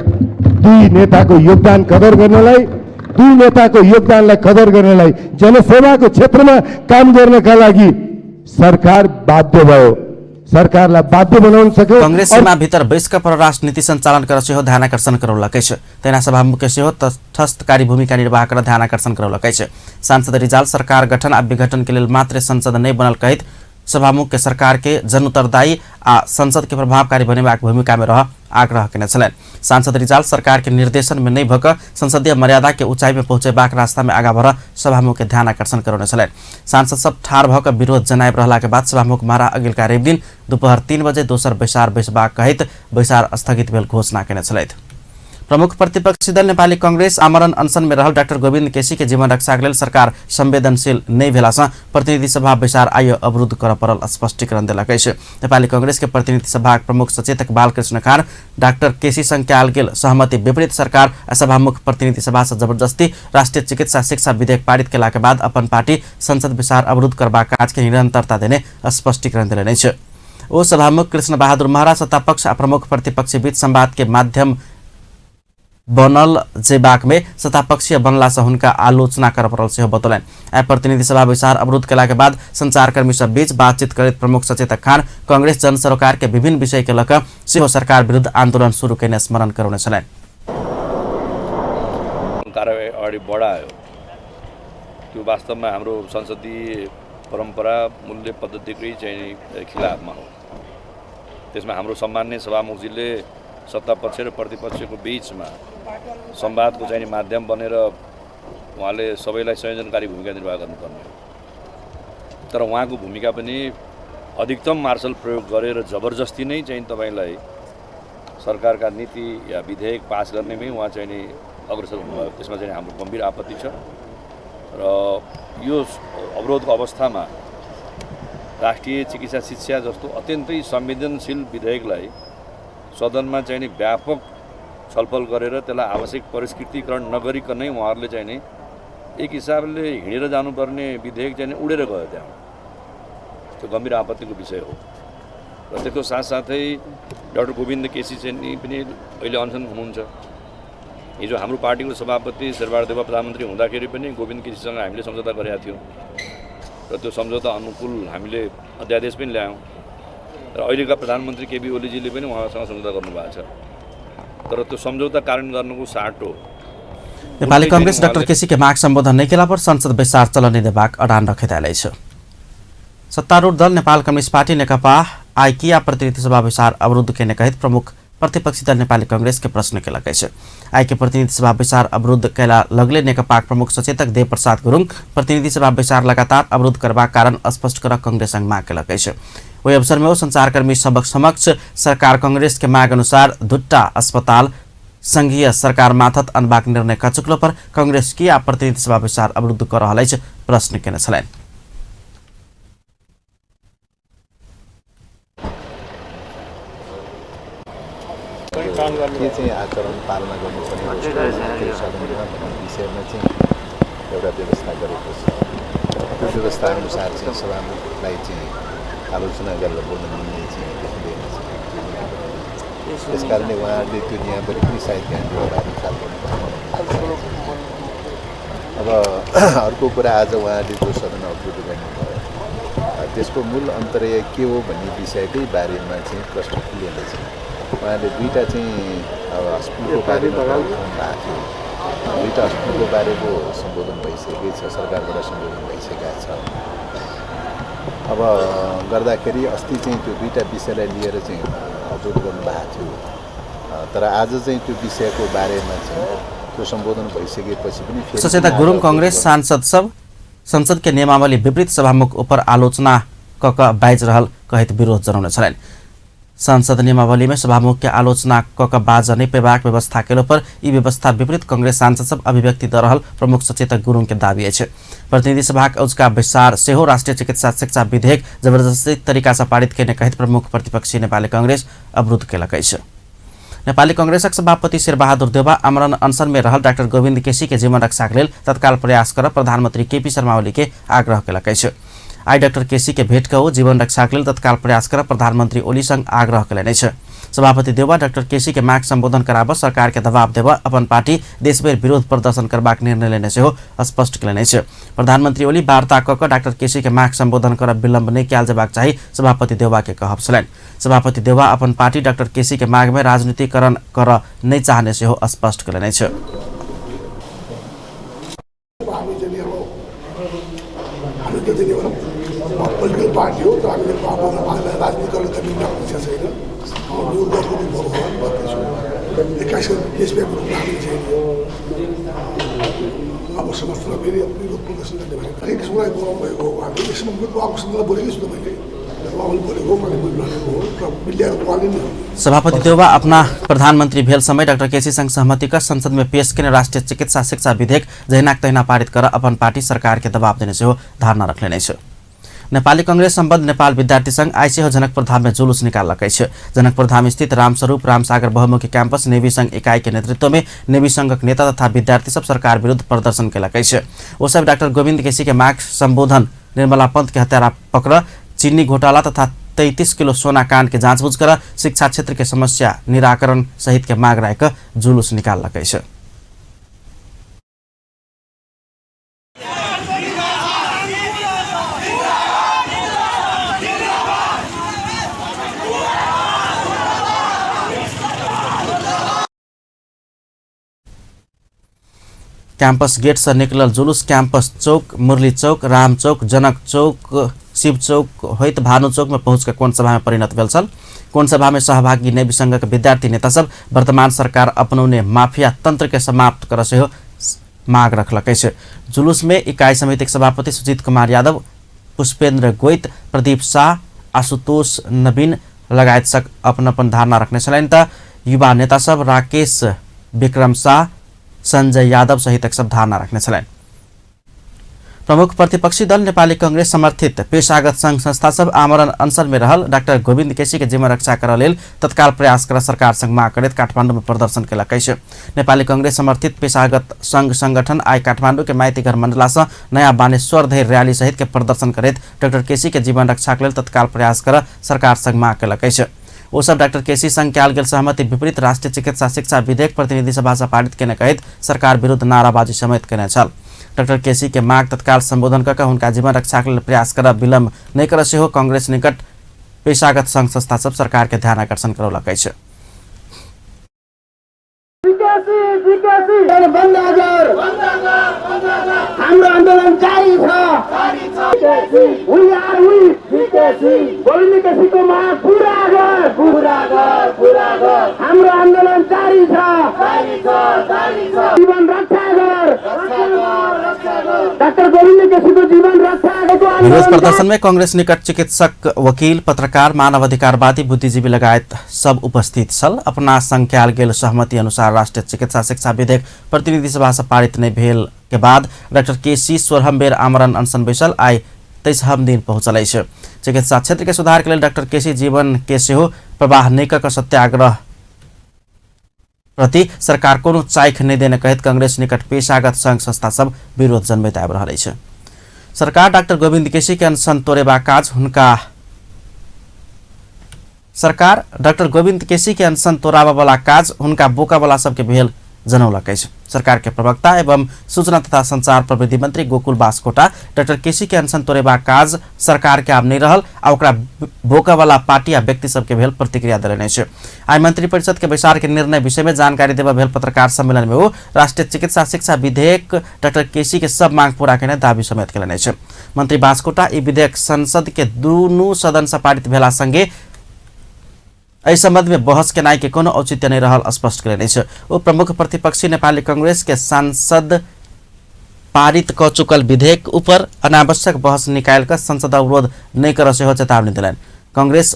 दुई नेताको योगदान कदर गर्नलाई, दुई नेताको योगदानलाई कदर गर्नलाई जनसेवाको क्षेत्रमा काम गर्नका लागि सरकार बाध्य भयो, सरकारलाई बाध्य बनाउन सक्यो। कांग्रेस सीमा भीतर बैसक परराष्ट्र नीति सञ्चालन कर सेहो ध्यानाकर्षण करौलक अछि। तहिना सभामुख सेहो तटस्थकारी भूमिका निर्वाह कर ध्यानाकर्षण करौलक अछि। सांसद रिजाल सरकार गठन आ विघटन के लेल मात्र संसद नहि बनल कहैत सभामुख के सरकार के जनउत्तरदायी आ संसद के प्रभावकारी बनेबाक भूमिका में रह आग्रह केने छलनि। सांसद रिजाल सरकार के निर्देशन में नहीं भक संसदीय मर्यादा के ऊंचाई में पहुंचेबाक रास्ता में आगा बढ़ सभामुख के ध्यान आकर्षण करौने छलनि। सांसद सब ठाढ़ भऽ कऽ विरोध जनाबि रहला के बाद सभामुख महरा अगिलका रवि दिन दोपहर 3 बजे दोसर बैसार बैसबाक कहैत बैसार स्थगित भेल घोषणा केने छलथि। प्रमुख प्रतिपक्षी दल नेपाली कांग्रेस आमरण अनशन में रहल डाक्टर गोविन्द केसी के जीवन रक्षा के लेल सरकार संवेदनशील नहीं भेला सँ प्रतिनिधि सभा बैसार आयो अवरुद्ध कर पड़ल स्पष्टीकरण देलक अछि। नेपाली कांग्रेस के प्रतिनिधि सभा प्रमुख सचेतक बालकृष्ण खान डाक्टर केसी संग कयल गेल सहमति विपरीत सरकार आ सभामुख प्रतिनिधि सभा से जबरदस्ती राष्ट्रीय चिकित्सा शिक्षा विधेयक पारित केला के बाद अपन पार्टी संसद बैसार अवरुद्ध करबाक काज के निरंतरता देने स्पष्टीकरण देलनि अछि। ओ सभामुख कृष्ण बहादुर महरा सत्तापक्ष आ प्रमुख प्रतिपक्षी बीच संवाद के माध्यम बनल जेबाक में सत्तापक्षीय बनला से हुनका आलोचना कर पड़ल सेहो बतौलनि। आइ प्रतिनिधि सभा बैसार अवरुद्ध केला के बाद संचारकर्मी सब बीच बातचीत करैत प्रमुख सचेतक खान कांग्रेस जन सरोकार के विभिन्न विषय के लऽ कऽ सेहो सरकार विरुद्ध आंदोलन शुरू केने स्मरण करौने छलनि। कारबाही अगाडि बढायो त्यो वास्तवमा हाम्रो संसदीय परम्परा मूल्य पद्धतिकै चाहिँ खिलाफमा हो। त्यसमा हाम्रो सम्माननीय सभामुखजीले सत्तापक्ष र प्रतिपक्षको बीचमा संवादको चाहिँ माध्यम बनेर उहाँले सबैलाई संयोजनकारी भूमिका निर्वाह गर्नुपर्ने हो, तर उहाँको भूमिका पनि अधिकतम मार्शल प्रयोग गरेर जबरजस्ती नै चाहिँ तपाईँलाई सरकारका नीति या विधेयक पास गर्नेमै उहाँ चाहिँ नि अग्रसर हुनुभयो। त्यसमा चाहिँ हाम्रो गम्भीर आपत्ति छ र यो अवरोधको अवस्थामा राष्ट्रिय चिकित्सा शिक्षा जस्तो अत्यन्तै संवेदनशील विधेयकलाई सदनमा चाहिँ नि व्यापक छलफल गरेर त्यसलाई आवश्यक परिष्कृतिकरण नगरिकनै उहाँहरूले चाहिँ नि एक हिसाबले हिँडेर जानुपर्ने विधेयक चाहिँ नि उडेर गयो त्यहाँ। त्यो गम्भीर आपत्तिको विषय हो र त्यसको साथसाथै डाक्टर गोविन्द केसी चाहिँ नि पनि अहिले अनसन हुनुहुन्छ। हिजो हाम्रो पार्टीको सभापति शेरबहादुर देउवा प्रधानमन्त्री हुँदाखेरि पनि गोविन्द केसीसँग हामीले सम्झौता गरेका थियौँ र त्यो सम्झौता अनुकूल हामीले अध्यादेश पनि ल्यायौँ र अहिलेका प्रधानमन्त्री केपी ओलीजीले पनि उहाँसँग सम्झौता गर्नुभएको छ, तर त्यो सम्झौता कार्यान्वयन गर्नुको साटो नेपाली कांग्रेस डाक्टर केसी के माग सम्बोधन नै केला पर संसद बैसार चलन देबाक अडान रखैत आयल अछि। सत्तारूढ़ दल Nepal communist party Nekapa IKEA प्रतिनिधि सभा बैसार अवरुद्ध केने कहैत प्रमुख प्रतिपक्षी दल नेपाली कांग्रेस के प्रश्न केलक अछि। आइ के प्रतिनिधि सभा बैसार अवरुद्ध कयला लगले नेकपाक प्रमुख सचेतक देव प्रसाद गुरुङ प्रतिनिधि सभा बैसार लगातार अवरुद्ध करबाक कारण स्पष्ट कर कांग्रेस संग माग केलक अछि। ओहि अवसर में ओ संचारकर्मी सबक समक्ष सरकार कांग्रेस के माग अनुसार दुटा अस्पताल संघीय सरकार माथत अनबाक निर्णय क चुकलो पर कांग्रेस किया प्रतिनिधि सभा बैसार अवरुद्ध क रहल अछि प्रश्न केने छलनि। के चाहिँ आचरण पालना गर्नुपर्ने सदनमा भन्ने विषयमा चाहिँ एउटा व्यवस्था गरेको छ। त्यो व्यवस्था अनुसार चाहिँ सभामुखलाई चाहिँ आलोचना गरेर बोल्न मिल्ने चाहिँ देखिँदैन। त्यस कारणले उहाँहरूले त्यो नियमवली पनि सायद ध्यान दिएर विचार गर्नुपर्छ। अब अर्को कुरा, आज उहाँहरूले जो सदन अवरुद्ध गर्नुभयो त्यसको मूल अन्तर्य के हो भन्ने विषयकै बारेमा चाहिँ प्रश्न खुलेन चाहिँ। उहाँले दुईवटा चाहिँ हस्पिटलको बारेमा उठाउनु भएको थियो। दुईवटा हस्पिटलको बारेको सम्बोधन भइसकेकै छ, सरकारबाट सम्बोधन भइसकेका छ। अब गर्दाखेरि अस्ति चाहिँ त्यो दुईवटा विषयलाई लिएर चाहिँ अवरोध गर्नुभएको थियो, तर आज चाहिँ त्यो विषयको बारेमा चाहिँ त्यो सम्बोधन भइसकेपछि पनि सचेतक गुरुङ कांग्रेस सांसद सब संसद के नियमावली विपरीत सभामुख उपर आलोचना क बाजि रहल कहैत विरोध जनाउने छलनि। संसद नियमावली में सभामुख के आलोचना क बाज नहि पेबाक व्यवस्था केलो पर ई व्यवस्था विपरीत कांग्रेस सांसद सब अभिव्यक्ति द रहल प्रमुख सचेतक गुरुङ के दावी अछि। प्रतिनिधि सभाक औजका बैसार सेहो राष्ट्रिय चिकित्सा शिक्षा विधेयक जबरजस्ती तरीका से पारित केने कहैत प्रमुख प्रतिपक्षी नेपाली कांग्रेस अवरुद्ध केलक अछि। नेपाली कांग्रेसक सभापति शेरबहादुर देउवा आमरण अनशन में रहल डाक्टर गोविन्द केसी के जीवन रक्षाक लेल तत्काल प्रयास कर प्रधानमंत्री केपी शर्मा ओली के आग्रह केलक अछि। आइ डाक्टर केसी के भेट क ओ जीवन रक्षाक लेल तत्काल प्रयास कर प्रधानमंत्री ओली संग आग्रह केलनि अछि। सभापति देउवा डाक्टर केसी के माग सम्बोधन कराब सरकार के दबाव देब अपन पार्टी देशभरि विरोध प्रदर्शन करबाक निर्णय लेने सेहो स्पष्ट केलनि अछि। प्रधानमंत्री ओली वार्ता क डाक्टर केसी के माग सम्बोधन कर विलम्ब नहि कयल जेबाक चाही सभापति देउवा के कहब छलनि। सभापति देउवा अपन पार्टी डाक्टर केसी के माग में राजनीतिकरण कर नहि चाहने सेहो स्पष्ट केलनि अछि। पोलिटिकल पार्टी हो तर हामीले राजनीतिकरण गर्ने इच्छा छैन। देशव्यापी रूपमा हामीले चाहिँ अब समर्थनमा फेरि विरोध प्रदर्शन गर्ने भनेको हरेक किसिमलाई बोलाउनु भएको हो। हामीले यसमा उहाँको सन्दर्भमा बोलेकै छु त मैले, उहाँले बोलेको मैले बोलिरहेको हो र मिडियाको उहाँले नै हो। सभापति देउवा अपना प्रधानमंत्री भेल समय डाक्टर केसी संग सहमति कर संसद में पेश केने राष्ट्रिय चिकित्सा शिक्षा विधेयक जहिनाक तहिना पारित कर अपन पार्टी सरकार के दबाव देने सेहो धारणा रखलेने अछि। नेपाली कांग्रेस सम्बद्ध नेपाल विद्यार्थी संघ आइ सेहो जनकपुर धाम में जुलुस निकाललक अछि। जनकपुर धाम स्थित रामस्वरूप रामसागर बहुमुखी कैंपस नेवी संघ इकाई के नेतृत्व में नेवी संघक नेता तथा विद्यार्थी सब सरकार विरुद्ध प्रदर्शन केलक अछि। ओ सब डाक्टर गोविन्द केसी के माग सम्बोधन, निर्मला पंत के हत्यारा पकड़, चीनी घोटाला तथा 33 किलो सोना कांड के जाँचबुझ कर शिक्षा क्षेत्र के समस्या निराकरण सहित के माग राखि जुलुस निकाललक अछि। कैंपस गेट से निकलल जुलूस कैंपस चौक, मुरली चौक, राम चौक, जनक चौक, शिव चौक होइत भानु चौक में पहुँच के कोण सभा में परिणत भेल छल। कोण सभा में सहभागी नेवी संघक विद्यार्थी नेता सब वर्तमान सरकार अपनौने माफिया तंत्र के समाप्त कर सेहो माग रखलक अछि। जुलूस में इकाई समितिक सभापति सुजीत कुमार यादव, पुष्पेंद्र गोइत, प्रदीप शाह, आशुतोष नवीन लगायत सक अपन अपन धारणा रखने छलनि त युवा नेता सब राकेश विक्रम शाह, संजय यादव सहितक सब धारणा रखने छलनि। प्रमुख प्रतिपक्षी दल नेपाली कांग्रेस समर्थित पेशागत संघ संस्था सब आमरण अनशन में रहल डाक्टर गोविन्द केसी के जीवन रक्षा कर लेल तत्काल प्रयास कर सरकार संग माग करैत काठमाडौँ में प्रदर्शन केलक अछि। नेपाली कांग्रेस समर्थित पेशागत संघ संगठन आइ काठमाडौँ के माइतीघर मण्डला से नयाँ बानेश्वर धरि रैली सहित के प्रदर्शन करैत डाक्टर केसी के जीवन रक्षा के लेल तत्काल प्रयास कर सरकार संग माग केलक अछि। ओ सब डाक्टर केसी संग कयल गेल सहमति विपरीत राष्ट्रिय चिकित्सा शिक्षा विधेयक प्रतिनिधि सभा से पारित केने कहैत सरकार विरुद्ध नाराबाजी समेत केने छल। डाक्टर केसी के माग तत्काल सम्बोधन कऽ हुनका जीवन रक्षा के लेल प्रयास कर विलम्ब नहि कर सेहो कांग्रेस निकट पेशागत संघ संस्था सब सरकार के ध्यान आकर्षण करौलक अछि। हाम्रो आन्दोलन जारी छ। We are we. KC, Govind केसीको माग पूरा गर, पूरा गर, पूरा गर। हाम्रो आन्दोलन जारी छ, जारी छ, जारी छ। जीवन रक्षा गर, रक्षा गर, रक्षा गर। डाक्टर गोविन्द केसीको जीवन रक्षा गरेको आन्दोलन। विरोध प्रदर्शन में कांग्रेस निकट चिकित्सक, वकील, पत्रकार, मानवाधिकारवादी, बुद्धिजीवी लगायत सब उपस्थित छल। अपना संग कयल गेल सहमति अनुसार राष्ट्रीय चिकित्सा शिक्षा विधेयक प्रतिनिधि सभा से पारित नहीं भेल के बाद डाक्टर केसी 16 बेर आमरण अनशन बैसल आइ 23 दिन पहुँचल अछि। चिकित्सा क्षेत्र के सुधार के लेल डाक्टर केसी जीवन के सेहो प्रवाह नहि कऽ सत्याग्रह प्रति सरकार कोनो चाइख नहि देने कहैत कांग्रेस निकट पेशागत संघ संस्था सब विरोध जनबैत आबि रहल अछि। सरकार डाक्टर गोविन्द केसी के अनशन तोड़ेबाक काज हुनका सरकार डाक्टर गोविन्द केसी के अनशन तोड़ाबऽ काज हुनका बोकावला सबके भेल जनौलक अछि। सरकार के प्रवक्ता एवं सूचना तथा संचार प्रविधि मंत्री गोकुल बास्कोटा डाक्टर केसी के अनशन तोड़ेबाक काज सरकार के आब नहि रहल आ ओकरा बोकावला पार्टी आ व्यक्ति सबके भेल प्रतिक्रिया देलनि अछि। आइ मंत्री परिषद के बैसार के निर्णय विषय में जानकारी देबऽ भेल पत्रकार सम्मेलन में ओ राष्ट्रीय चिकित्सा शिक्षा विधेयक डाक्टर केसी के सब मांग पूरा केने दावी समेत केलनि अछि। मंत्री बास्कोटा ई विधेयक संसद के दुनू सदन से पारित भेला संगे एहि संबंध में बहस केनाइ के कोनो औचित्य नहीं रहल स्पष्ट केलनि अछि। ओ प्रमुख प्रतिपक्षी नेपाली कांग्रेस के सांसद पारित क चुकल विधेयक ऊपर अनावश्यक बहस निकालि कऽ संसद अवरोध नहि करऽ सेहो चेतावनी देलनि। कांग्रेस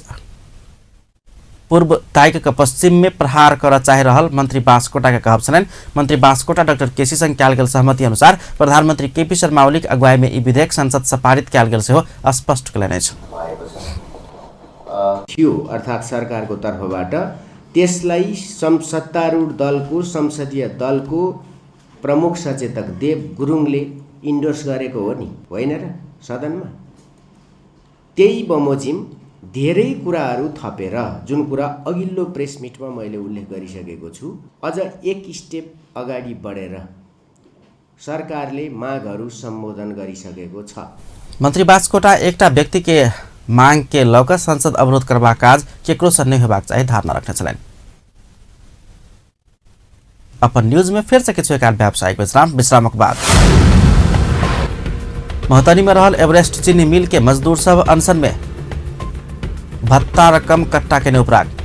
पूर्व ताकि कऽ पश्चिम में प्रहार करऽ चाहि रहल मंत्री बास्कोटा के कहब छलनि। मंत्री बास्कोटा डाक्टर केसी संग कयल गेल सहमति अनुसार प्रधानमंत्री केपी शर्मा ओलीक अगुवाई में ई विधेयक संसद से पारित कयल गेल सेहो स्पष्ट केलनि अछि। थियो अर्थात् सरकारको तर्फबाट त्यसलाई सत्तारूढ दलको संसदीय दलको प्रमुख सचेतक देव गुरुङले इन्डोर्स गरेको हो नि, होइन र? सदनमा त्यही बमोजिम धेरै कुराहरू थपेर, जुन कुरा अघिल्लो प्रेस मिटमा मैले उल्लेख गरिसकेको छु, अझ एक स्टेप अगाडि बढेर सरकारले मागहरू सम्बोधन गरिसकेको छ। मन्त्री बास्कोटा एकटा व्यक्ति के मांग के लऽ कऽ संसद अवरोध करबाक काज केकरो से नहि होबाक चाही धारणा रखने छलनि। अपन न्यूज में फिर से किछु एक व्यावसायिक विश्राम। विश्रामक बाद महोत्तरी में रहल एवरेस्ट चीनी मिल के मजदूर सब अनशन में भत्ता रकम कट्टा के उपराग।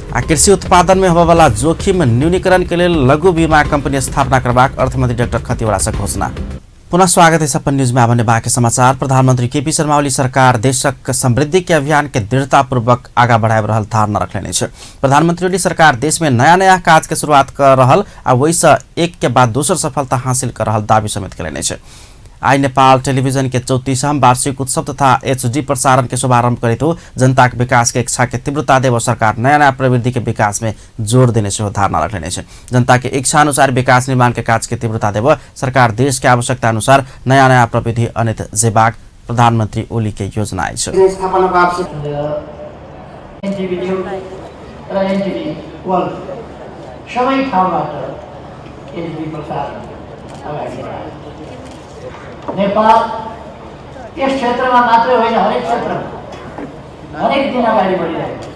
आ कृषि उत्पादन में होबयवला जोखिम न्यूनीकरण के लेल लघु बीमा कंपनी स्थापना करबाक अर्थमंत्री डाक्टर खतिवड़ा से घोषणा। पुनः स्वागत है अपन न्यूज में। आबने बाकी समाचार। प्रधानमंत्री केपी शर्मा ओली सरकार देशक समृद्धि के अभियान के दृढ़तापूर्वक आगा बढ़ाबि रहल धारणा रखलनि अछि। प्रधानमंत्री ओली सरकार देश में नया नया काज के शुरुआत कर रहल आ ओहिसँ एक के बाद दोसर सफलता हासिल कर रहल दावी समेत केलनि अछि। आई नेपाल टेलीविजन के 34वां वार्षिक उत्सव तथा एचडी प्रसारण के शुभारंभ करैत हो जनता के विकास के इच्छा के तीव्रता देव सरकार नया नया प्रवृत्ति के विकास में जोर देने सेहो धारणा रखने अछि। जनता के इच्छा अनुसार विकास निर्माण के काज के तीव्रता देव सरकार देश के आवश्यकता अनुसार नया नया प्रविधि अनित जेबाक प्रधानमंत्री ओली के योजना अछि। नेपाल यस क्षेत्रमा मात्रै होइन, हरेक क्षेत्रमा हरेक दिन अगाडि बढिरहेको छ।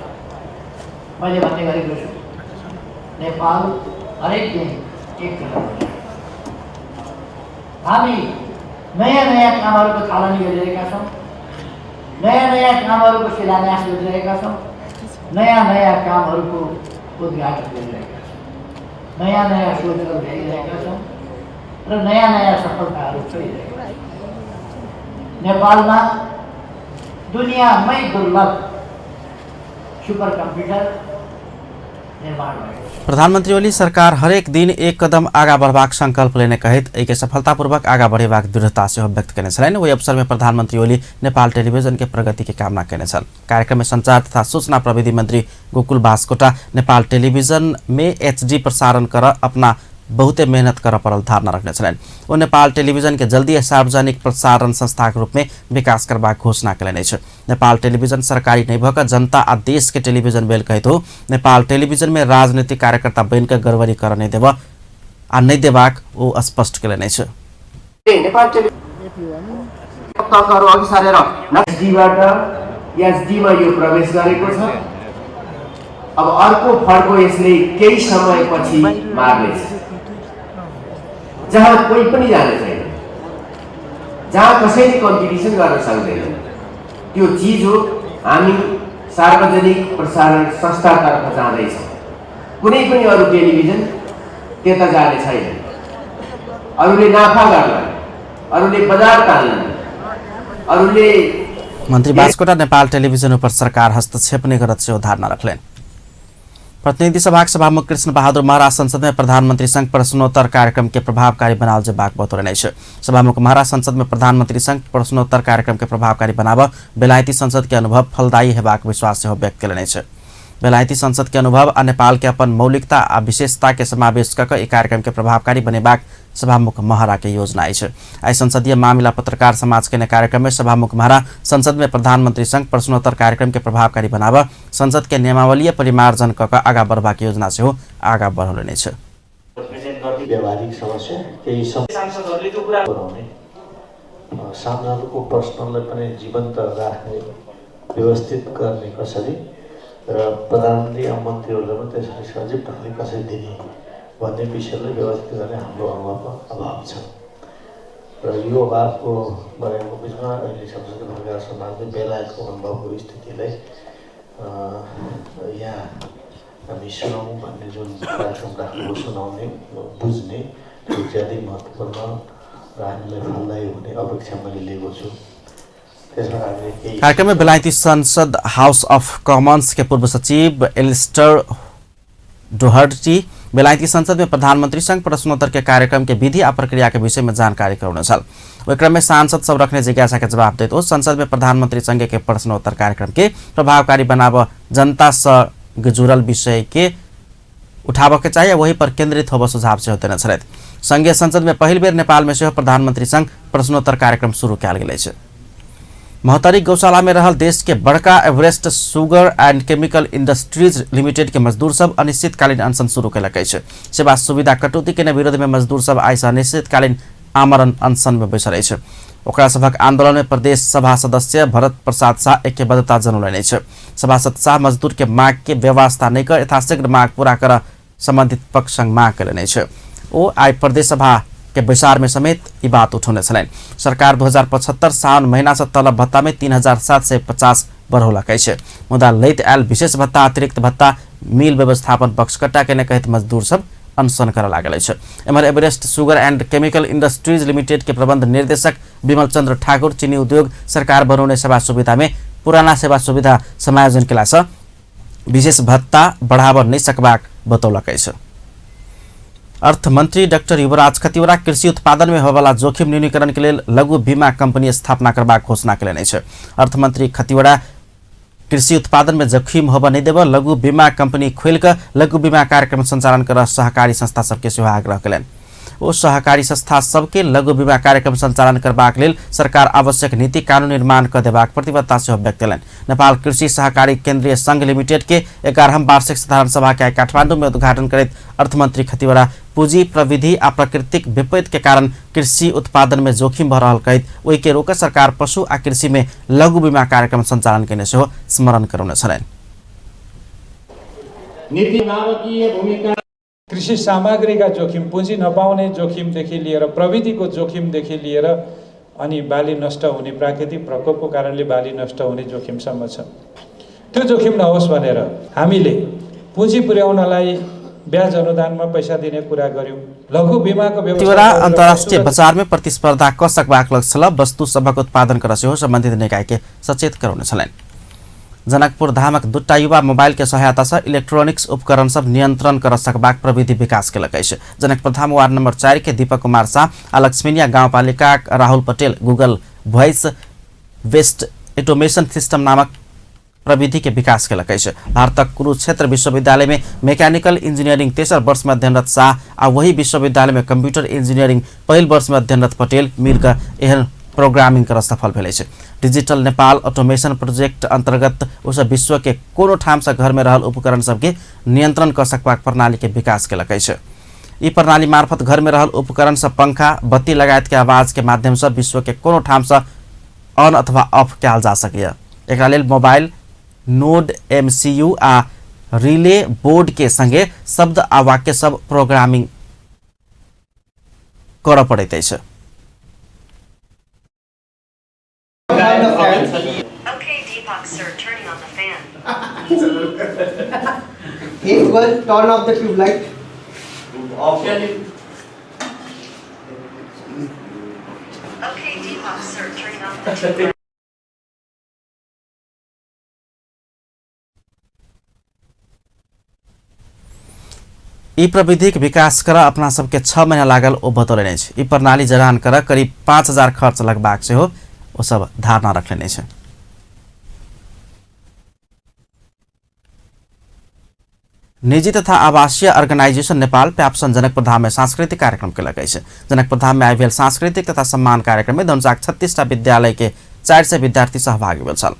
मैले भन्ने गरेको छु, नेपाल हरेक दिन एक कदम। हामी नयाँ नयाँ कामहरूको थालनी गरिरहेका छौँ, नयाँ नयाँ कामहरूको शिलान्यास गरिरहेका छौँ, नयाँ नयाँ कामहरूको उद्घाटन गरिरहेका छौँ, नयाँ नयाँ सोचहरू ल्याइरहेका छौँ र नयाँ नयाँ सफलताहरू छोइरहेका छौँ। नेपालमा दुनियाँमै दुर्लभ सुपर कम्प्युटर निर्माण भएको। प्रधानमंत्री ओली सरकार हरेक दिन एक कदम आगा बढ़बाक संकल्प लेने कहैत एहिके सफलतापूर्वक आगा बढ़ेबाक दृढ़ता सेहो व्यक्त केने छलनि। ओहि अवसर में प्रधानमंत्री ओली नेपाल टेलीविजन के प्रगति के कामना केने छल। कार्यक्रम में संचार तथा सूचना प्रविधि मंत्री गोकुल बास्कोटा नेपाल टेलीविजन में एचडी प्रसारण कर अपना बहुते मेहनत कर पड़ल धारणा रखने छलनि। ओ नेपाल टेलीविजन के जल्दी सार्वजनिक प्रसारण संस्थाक रूप में विकास करबाक घोषणा केलनि अछि। नेपाल टेलीविजन सरकारी नहि भऽ कऽ जनता आ देश के टेलीविजन भेल कहैत हो नेपाल टेलीविजन में राजनीतिक कार्यकर्ता बनि कऽ गड़बड़ी कर नहि देबऽ आ नहि देबाक ओ स्पष्ट केलनि अछि। प्रवेश गरेको छ, अब अर्को फड्को यसले केही समयपछि मार्नेछ। जहाँ कोही पनि जाने छैन, जहाँ कसैले कम्पिटिसन गर्न सक्दैन, त्यो चिज हो। हामी सार्वजनिक प्रसारण संस्थातर्फ जाँदैछौँ। कुनै पनि अरू टेलिभिजन त्यता जाने छैन। अरूले नाफा गर्ला, अरूले बजार तान्ला, अरूले। मन्त्री बास्कोटा नेपाल टेलिभिजन उपर सरकार हस्तक्षेप नै करत सेहो धारणा रखलनि। प्रतिनिधि सभाक सभामुख कृष्ण बहादुर महरा संसद में प्रधानमंत्री संग प्रश्नोत्तर कार्यक्रम के प्रभावकारी बनाओल जेबाक बतौलनि अछि। सभामुख महरा संसद में प्रधानमंत्री संग प्रश्नोत्तर कार्यक्रम के प्रभावकारी बनाबऽ बेलायती संसद के अनुभव फलदायी हेबाक विश्वास सेहो व्यक्त केलनि अछि। बेलायती संसद के अनुभव आ नेपाल के अपन मौलिकता आ विशेषता के समावेश कऽ ई कार्यक्रम के प्रभावकारी बनेबाक सभामुख महरा के योजना अछि। आइ संसदीय मामिला पत्रकार समाज के कार्यक्रम में सभामुख महरा संसद में प्रधानमंत्री संग प्रश्नोत्तर कार्यक्रम के प्रभावकारी बनाबऽ संसद के नियमावलीय परिमार्जन कऽ आगाँ बढ़बाक योजना सेहो आगाँ बढ़ौलनि अछि। व्यावहारिक समस्या केही बनाउने, सांसदको प्रश्नलाई पनि जीवन्त राख्ने, व्यवस्थित गर्ने कसरी र प्रधानमन्त्री या मन्त्रीहरूलाई पनि त्यसरी सजीव ढङ्गले कसरी दिने भन्ने विषयलाई व्यवस्थित गर्ने हाम्रो अनुभवमा अभाव छ र यो अभावको भएको बिचमा अहिले संसदीय पत्रकार समाजले बेलायतको अनुभवको स्थितिलाई यहाँ हामी सुनाउँ भन्ने जुन कार्यक्रम राखेको, सुनाउने बुझ्ने त्यो ज्यादै महत्त्वपूर्ण र हामीलाई फलदायी हुने अपेक्षा मैले लिएको छु। कार्यक्रम में बेलायती संसद हाउस अफ कॉमन्स के पूर्व सचिव एलिस्टर डोहर्टी बेलायती संसद में प्रधानमंत्री संग प्रश्नोत्तर के कार्यक्रम के विधि आ प्रक्रिया के विषय में जानकारी करौने छल। ओहि क्रम में सांसद सब रखने जिज्ञासा के जवाब दैत ओ संसद में प्रधानमंत्री संग के प्रश्नोत्तर कार्यक्रम के प्रभावकारी बनाबऽ जनता से जुड़ल विषय के उठाबऽ के चाहिए, वही पर केंद्रित होबऽ सुझाव सेहो देने छलथि। संघीय संसद में पहिल बेर नेपाल में सेहो प्रधानमंत्री संग प्रश्नोत्तर कार्यक्रम शुरू कयल गेल अछि। महोत्तरी गौशाला में रहल देश के बड़का Everest sugar and chemical industries limited के मजदूर सब अनिश्चितकालीन अनशन शुरू केलक अछि। सेवा सुविधा कटौती के विरोध में मजदूर सब आइ से अनिश्चितकालीन आमरण अनशन में बैसल अछि। ओकरा सभक आंदोलन में प्रदेश सभा सदस्य भरत प्रसाद शाह ऐक्यबद्धता जनौलनि अछि। सभासद शाह मजदूर के माग के व्यवस्था नहि कर यथाशीघ्र माग पूरा कर संबंधित पक्ष संग माग केलनि अछि। ओ आइ प्रदेश सभा के बैसार में समेत ई बात उठौने छलनि। सरकार 2075 साउन महीना से तलब भत्ता में 3750 बढ़ौलक अछि, मुदा लैत आयल विशेष भत्ता अतिरिक्त भत्ता मिल व्यवस्थापन पक्षकट्टा केने कहैत मजदूर सब अनशन करऽ लागल अछि। एम्हर Everest sugar and chemical industries limited के प्रबंध निर्देशक विमल चंद्र ठाकुर चीनी उद्योग सरकार बनौने सेवा सुविधा में पुराना सेवा सुविधा समायोजन केला से विशेष भत्ता बढ़ाबऽ नहि सकबाक बतौलक अछि। अर्थमंत्री डॉक्टर युवराज खतिवड़ा कृषि उत्पादन में होबयवला जोखिम न्यूनीकरण के लेल लघु बीमा कंपनी स्थापना करबाक घोषणा केलनि अछि। अर्थमंत्री खतिवड़ा कृषि उत्पादन में जोखिम होबय नहि देबऽ लघु बीमा कंपनी खोलि कऽ लघु बीमा कार्यक्रम संचालन करऽ सहकारी संस्था सबके सेहो आग्रह केलनि। ओ सहकारी संस्था सबके लघु बीमा कार्यक्रम संचालन करबाक लेल सरकार आवश्यक नीति कानून निर्माण कऽ देबाक प्रतिबद्धता सेहो व्यक्त केलनि। नेपाल कृषि सहकारी केंद्रीय संघ लिमिटेड के 11म वार्षिक साधारण सभा के आइ काठमांडू में उद्घाटन करैत अर्थमंत्री खतिवड़ा पूंजी प्रविधि आ प्राकृतिक विपत्ति के कारण कृषि उत्पादन में जोखिम भऽ रहल कहैत ओहि के रोकऽ सरकार पशु आ कृषि में लघु बीमा कार्यक्रम संचालन केने सेहो स्मरण करौने छलनि। कृषि सामग्रीका जोखिम, पुँजी नपाउने जोखिमदेखि लिएर प्रविधिको जोखिमदेखि लिएर अनि बाली नष्ट हुने प्राकृतिक प्रकोपको कारणले बाली नष्ट हुने जोखिमसम्म छ। त्यो जोखिम नहोस् भनेर हामीले पुँजी पुर्याउनलाई ब्याज अनुदानमा पैसा दिने कुरा गर्यौं। लघु बीमाको व्यवस्था अन्तर्राष्ट्रिय बजार में प्रतिस्पर्धा क सकबाक लक्ष्य ल वस्तु सभक उत्पादन कर सेहो सम्बन्धित निकाय के सचेत करौने छलनि। जनकपुर धामक दुटा युवा मोबाइल के सहायता से इलेक्ट्रॉनिक्स उपकरण सब नियंत्रण कर सकबाक प्रविधि विकास केलक अछि। जनकपुर धाम वार्ड नंबर 4 के दीपक कुमार शाह आ लक्ष्मीनिया गाउँपालिका Rahul Patel Google voice based automation system नामक प्रविधि के विकास केलक अछि। भारतक कुरुक्षेत्र विश्वविद्यालय में मैकेनिकल इंजीनियरिंग तेसर वर्ष में अध्ययनरत शाह आ वही विश्वविद्यालय में कंप्यूटर इंजीनियरिंग पहिल वर्ष में अध्ययनरत पटेल मिलकर एहन प्रोग्रामिंग कर सफल भेल अछि। डिजिटल नेपाल ऑटोमेशन प्रोजेक्ट अंतर्गत ओ सब विश्व के कोनो ठाम से घर में रहल उपकरण सबके नियंत्रण कर सकबाक प्रणाली के विकास केलक अछि। ई प्रणाली मार्फत घर में रहल उपकरण सब पंखा बत्ती लगायत के आवाज के माध्यम से विश्व के कोनो ठाम से ऑन अथवा ऑफ कयल जा सकैए। एकरा लेल मोबाइल नोड एमसीयू आ रिले बोर्ड के संगे शब्द आ वाक्य सब प्रोग्रामिंग करऽ पड़ैत अछि। Okay, Deepak sir, turning on the fan. Hey Google, turn off the tube light. Off. Okay, Deepak sir, turning off the tube light. ई प्रविधिक विकास कर अपना सबके 6 महीना लागल ओ बतौलनि अछि। ई प्रणाली जड़ान कर करीब 5000 खर्च लगबाक सेहो ओ सब धारणा रखलनि अछि। निजी तथा आवासीय अर्गेनाइजेशन नेपाल प्याप्सन जनकपुर धाम में सांस्कृतिक कार्यक्रम केलक अछि। जनकपुर धाम में आइ भेल सांस्कृतिक तथा सम्मान कार्यक्रम में धनुषाक 36टा विद्यालय के 400 विद्यार्थी सहभागी भेल छल।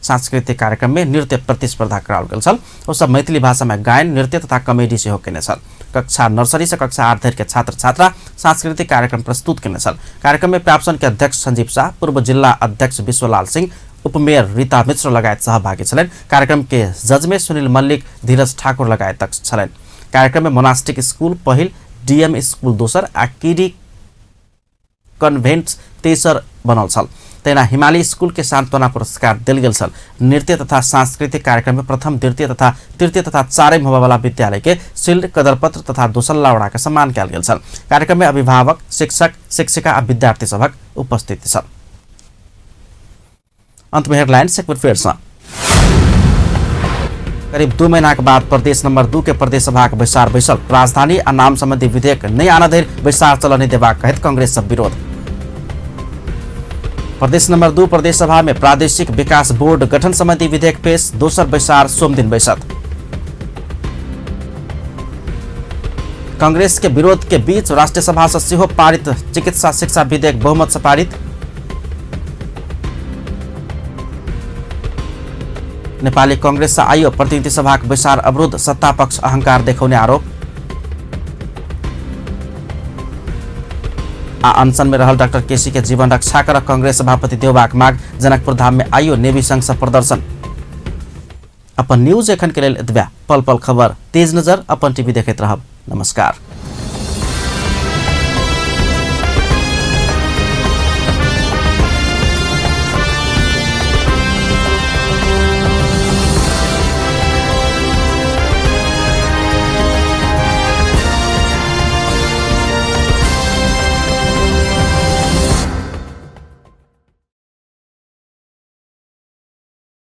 सांस्कृतिक कार्यक्रम में नृत्य प्रतिस्पर्धा कराओल गेल छल। ओ सब मैथिली भाषा में गायन, नृत्य तथा कॉमेडी सेहो केने छल। कक्षा नर्सरी से कक्षा 8 धरि के छात्र छात्रा सांस्कृतिक कार्यक्रम प्रस्तुत केने छल। कार्यक्रम में प्याप्सन के अध्यक्ष संजीव शाह, पूर्व जिला अध्यक्ष विश्वलाल सिंह, उपमेयर रीता मिश्र लगायत सहभागी छलनि। कार्यक्रम के जज में सुनील मल्लिक, धीरज ठाकुर लगायत छलनि। कार्यक्रम में मोनास्टिक स्कूल पहिल, डीएम स्कूल दोसर आ कीरी कन्भेन्ट तेसर बनल छल। तहिना हिमाली स्कूल के सान्त्वना पुरस्कार देल गेल छल। नृत्य तथा सांस्कृतिक कार्यक्रम में प्रथम, द्वितीय तथा तृतीय तथा चारिम होबयवला विद्यालय के शील्ड, कदरपत्र तथा दोसल्ला ओढ़ा के सम्मान कयल गेल छल। कार्यक्रम में अभिभावक, शिक्षक, शिक्षिका आ विद्यार्थी सभक उपस्थिति छल। अंत में हेडलाइंस एक बेर फेर सँ। करीब 2 महीना के बाद प्रदेश नंबर 2 के प्रदेश सभा के बैसार बैसल। राजधानी आ नाम संबंधी विधेयक नहीं आना धरि बैसार चलऽ नहि देबाक कहैत कांग्रेस सब विरोध। प्रदेश नंबर 2 प्रदेश सभा में प्रादेशिक विकास बोर्ड गठन संबंधी विधेयक पेश, दोसर बैसार सोमदिन बैसत। कांग्रेस के विरोध के बीच राष्ट्रीय सभा से सेहो पारित चिकित्सा शिक्षा विधेयक बहुमत से पारित। नेपाली कांग्रेस से आइयो प्रतिनिधि सभा के बैसार अवरुद्ध, सत्ता पक्ष अहंकार देखौने आरोप। आ अनशन में रहल डॉक्टर केसी के जीवन रक्षा कर कांग्रेस सभापति देउबाक माग। जनकपुर धाम में आइयो नेवी संघ से प्रदर्शन। अपन न्यूज एखन के लेल एतबे। पल पल खबर, तेज नजर, अपन टीवी देखैत रहब। नमस्कार।